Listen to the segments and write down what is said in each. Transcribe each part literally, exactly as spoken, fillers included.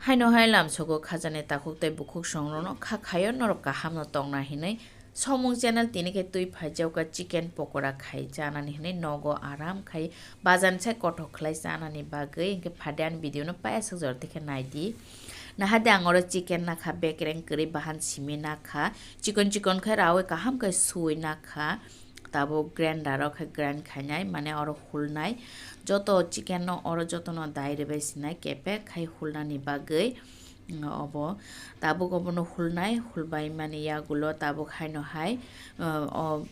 Haino hai lamsogo khajani takhuk tei bukhuk songrokno kha khaio norok kahamno tongna hinwi. Somung channel tini khe twi phaijak kha chicken pokora khai chanani hinwi nogo aram khai bazan sai kothok khlai chanani bagwi hinkhe phadian video no payasok jora tikhe naidi. Nahadi ang oro chicken nakha bekreng kwrwi bahan simi nakha chikon chikon khe rawi kaham khe sui nakha. Tabuk grinder o khe grind khainai, mane oro hulnai. Joto chicken no oro jotono dai rwbai sinai kepek khai hulnani bagwi. Obo tabuk obono hulnai, hulbai mani yagulo tabuk haino hai, o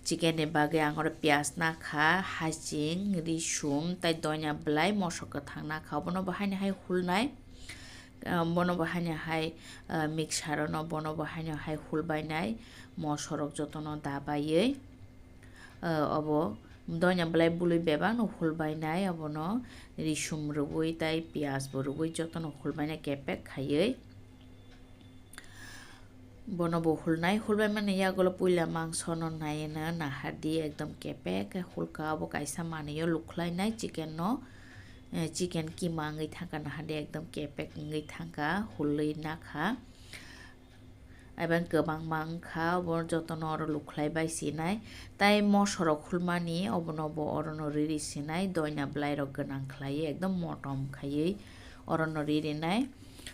chicken ni bagwi ang oro piyaj nakha, haching, risum, tei doina bwlai, mosok kwthang nakha, obono bo haino hai hulnai. Bono bo haino hai mixer o no bono bo haino hai hulbainai, mosorok jotono dabaiwi. Obo doina bwlai bului bebakno hulbainai, obono risum rwui tei piyaj bo rwui jotono hulbainai kepek khaiwi. Bono bo hulnai, hulbai mani yagulo puila mangso no naiwi no nahardi ekdom kepek khe hulka, obo kaisa manwi o lukhlainai chicken no, chicken kima wngwi thangkha nahardi ekdom kepek wngwi thangkha, hulwi nakha. Aibang kwbangma wngkha, obo jotono oro lukhlai bai sinai. Tai mosorok hulmani obono bo orono riri sinai, doina bwlairok gwnang khlaiwi ekdom motom khaiwi orono ririnai.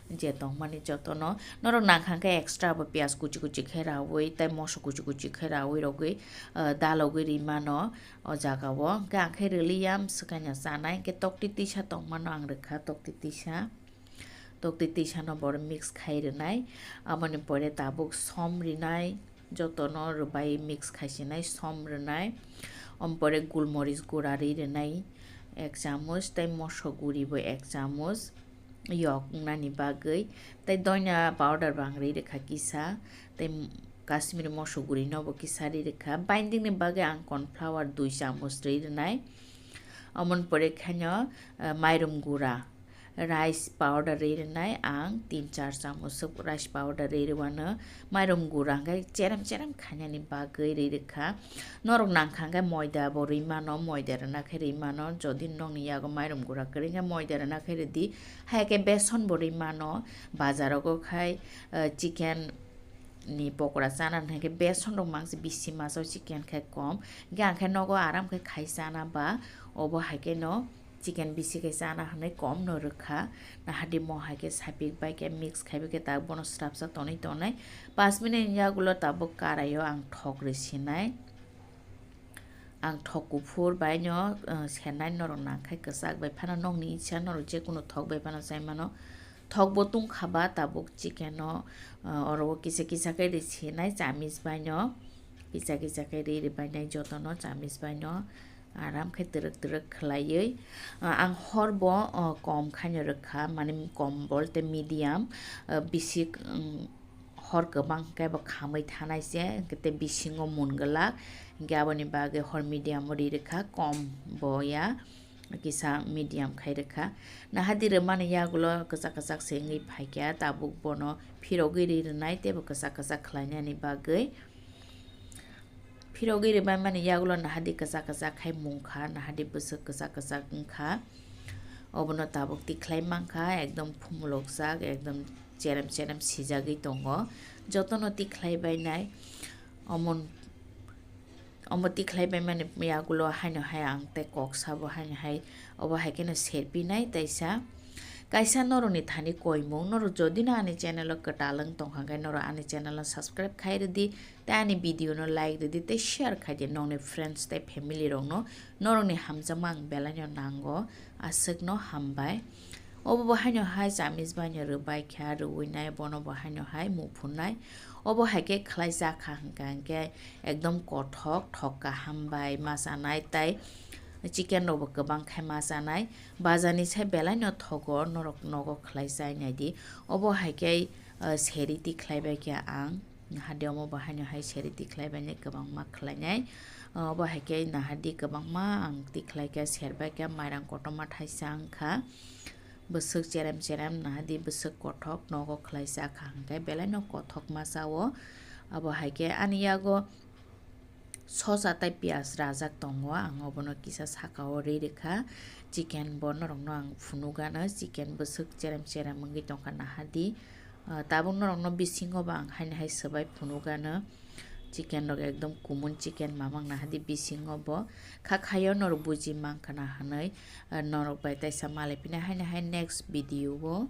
Je tongmani jotono norok nangkha khe extra bo piyaj kuchi kuchi khe raui tei moso kuchi kuchi khe raui rogwi, dalogwi rimano o jagao. Hwnkhe ang khe rwliya, swkaino chanai, hwnkhe tokti tisa tongmano ang rwkha, tokti tisa. Tokti tisa no boro mix khai rwnai. Aboni pore tabuk som rinai, jotono rwbai mix khai sinai, som rwnai. Om pore gulmoris gura ri rwnai ek chamuch, tei moso guri bo ek chamuch. Yok wngnani bagwi, tei doina powder bo ang ri rwkha kisa, tei Kashmiri moso guri no bo kisa ri rwkha. Binding ni bagwi ang corn flour dui chamuch ri rwnai. Omoni pore khaino mairum gura. Rice powder ri rwnai ang tin char chamuch swk rice powder ri rwano, mairum gura hwnkhe cherem cherem khainani bagwi ri rwkha. Norok nangkha hwnkhe moida bo ri mano, moida rwna khe ri mano, jodi nokni yago mairum gura kwrwi hwnkhe moida rwna khe rwdi, hai khe beson bo ri mano, bazarogo khai chicken ni pokora chana hwnkhe beson rok mangsi bisi masa o chicken khai kom, hwnkhe ang khe nogo aram khe khai chana ba, obo hai khe no. Chicken bisi khe chana hwnwi kom no rwkha. Nahadi mo hai khe sapik bai khe mix khai bai khe tabuk bono srapsa tonwi tonwi. Pash minute ni yagulo tabuk karai o ang thok rw sinai. Ang thok kuphur bai no, uh, sernai norok nang khai kwchak bai phano nokni icha norok je kunu thok bai phano chai mano. Thok bo tungkha ba tabuk chicken no, uh, oro o kisa kisa khe rw sinai chamich bai no. Kisa kisa khe rw rw bai nai joto no chamich bai no. Aram khe twrwk twrwk khwlaiwi, ah, ang hor bo, ah, kom khaino rwkha, mane kom bolte medium, ah, bisik, mm, hor kwbang khe bo khamwi thanai se, hwnkhe tei bisingo mun gwlak, hwnkhe aboni bagwi hor medium o ri rwkha, kom bo ya, kisa medium khai rwkha. Nahadi rwmani yagulo kwchak kwchak se wngwi phaikha, tabuk bono phirogwi ri rwnai teibo kwchak kwchak khlainani bagwi. Phirogwi rwbaimani yagulo nahadi kwchak kwchak khai mungkha, nahadi bwswk kwchak kwchak wngkha. Obono tabuk tikhlai mankha, ekdom phumulokjak, ekdom cherem cherem sijagwi tongo. Jotono tikhlai bainai. Omo, omo tikhlai baimani yagulo haino hai ang tei kok sabo haino hai, obo hai kheno serpinai taisa. Kaisa norokni thani koimung, norok jodi no ani channel o kwtal wng tongkha khe norok ani channel no subscribe khai rwdi. Tei ani video no like rwdi tei share khaidi nokni friends tei family rokno, norokni hamjakma ang belaino nango, aswkno hambai. Obo bo haino hai chamich baino rwbai kha, rwui nai bono bo haino hai muphunai. Obo hai khe khlai cha kha hwnkha hwnkhe ekdom kothok thok kaham bai ma chanai tei chicken rok bo kwbang khai ma chanai. Bazar ni sai belaino thogo norok nogo khlai chai naidi. Obo hai khe, ah, seri tikhlai bai kha ang. Nahadi omo bo haino hai seri tikhlai bainai kwbangma khlainai. Ah, obo hai khe nahadi kwbangma ang tikhlai kha, serbai kha, mairang kotorma thaisa wngkha. Bwswk cherem cherem nahadi bwswk kothok nogo khlai cha kha hwnkhe belaino kothok ma cha o. Abo hai khe ani yago sosa tei piyaj rajak tongo, ang obono kisa saka o ri rikha. Chicken bo norokno ang phunugano, chicken bwswk cherem cherem wngwi tongkha nahadi. Ah, tabuk norokno bisingo bo ang haino hai swbai phunugano. Chicken rok ekdom kumun chicken mamang nahadi bisingo bo. Kha khayo norok buji mankha na hwnwi, ah, norok bai taisa malai phina haino hai next video o.